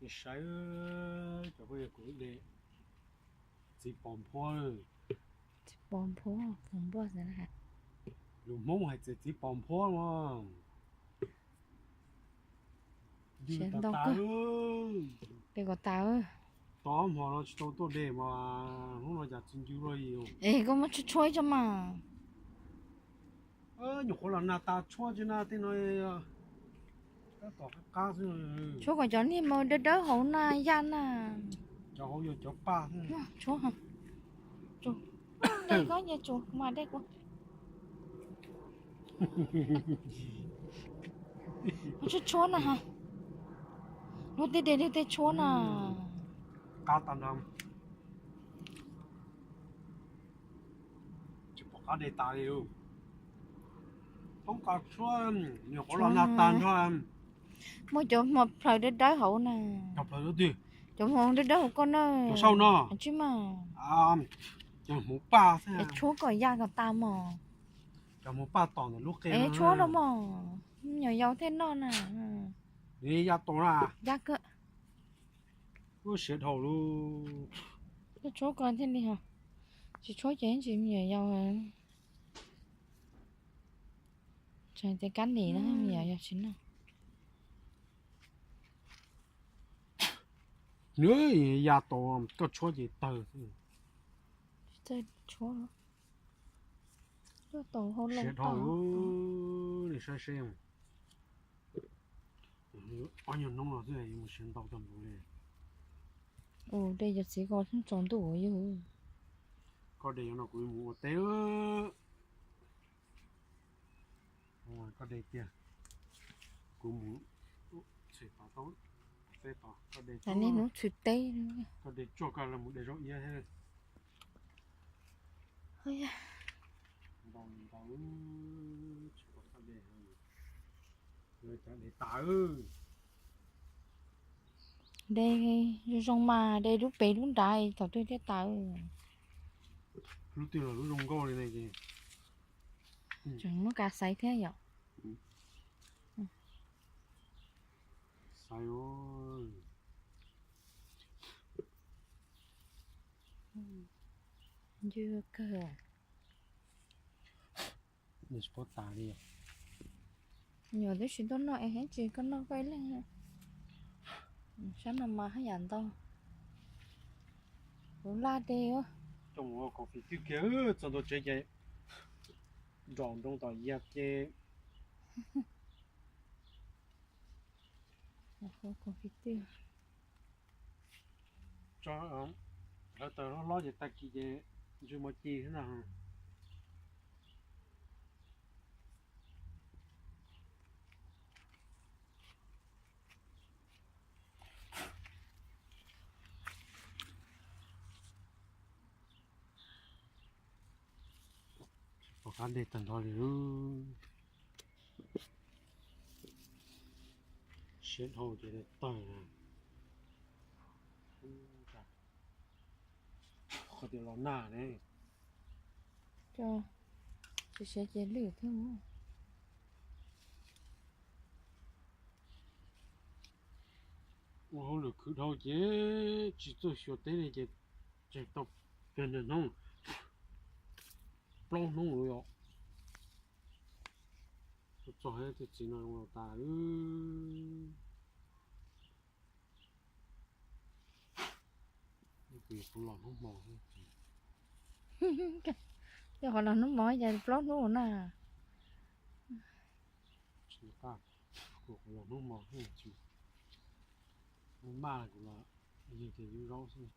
Saib cov phooj ywg, kuv de txiv pos nphuab. Txiv pos nphuab, pos nphuab xwb na. Lus Hmoob hais tias txiv pos nphuab no. Siav ntau kawg. De kom tas. Tos hmo no tsis tau tuaj de mas hnub no cas txi ncw luaj li. Es koj muab tshuab tshuab ib tso mas. Nyuam qhuav los nag tas tshuab tsis nag tej no. Tab tom qab qab xwb. Tshuab kom cov niag mas dawb dawb hauv na ya na. Cov hauv yog cov paj. Tshuab, de koj nyias tsum mas de kuv. Tshuab tshuab na ha. Luag tej de luag tej tshuab na. Qab tas nrho. Tsis pom qab de tas li. Poob qab tshuab, nyuam qhuav los nag tas nrho. Muaj cov hmo plhaws dawb dawb hauv na. Cov hmo dawb dawb hauv koj na. Cov saum no. Tsis mas. Cov hmoov paj xwb. Tshuab kom ya kom tas mos. Cov hmoov paj tom ntawm lub qe. Tshuab los mos, me nyuam yaus thiaj noj na. Ya tom na. Ya kawg. Ua siav dhau lub. Tshuab ko thiaj li ho. Tsis tshuab ces tsis me nyuam yaus. Tseem tias kab nim na me nyuam yaus tsis noj. Nws ya tom koj tshuab ces tawg. Siav dhau lub, nej saib seb. Ob nyuag hnub no xwb yuav mus siav ntau tag npaum li. Ua de cov txiv ko tsaus ntuj yog. Koj de no kuv mus ua teb. Koj de tiag. Kuv mus txhim tau teb tod, koj de tsuag, koj de tsuag koj los mus de zaub iab thiab. Ntau ntau, tsis pom qab de, cov de tas. De zoo zoo mas de lub pem lub nrad thaum twg thiaj tas. Lub twg los lub zoo nkauj li ne ces. Tseem muab kav xaiv thiab yom. Xaiv. Ncw kawg. Nws tsis paub tas li. Nyuam twb tsis tuaj noj es heev tsis koj noj koj ib leeg. Sab no mas haj yam ntau. Kuv laj de. Coj mus ua koom fij twj kiag txog ntua tsev ces nraum nroos tom yias ces. Tso hlawv taws hlob hlob ces tag kis ces ntsw mov ci xwb na. Pom qab de tag nrho li. Siav dhau ces tawg na. Qhov tias los nag ne. Tsis siav ces lwj thiab. Ua hauj lwm khwv dhau ces tsis txawj xyuas teb li ces tseem tau kiag ntawm hnub, plaub hnub lawm yom. Txog txog tus txiv no zoo los tas. Kuv los hnub hmo. Yog qhov los hnub hmo ces plaub hnub na. Tsis, kuv los hnub hmo, hnub maj kuv los yug ces yug zaub xwb.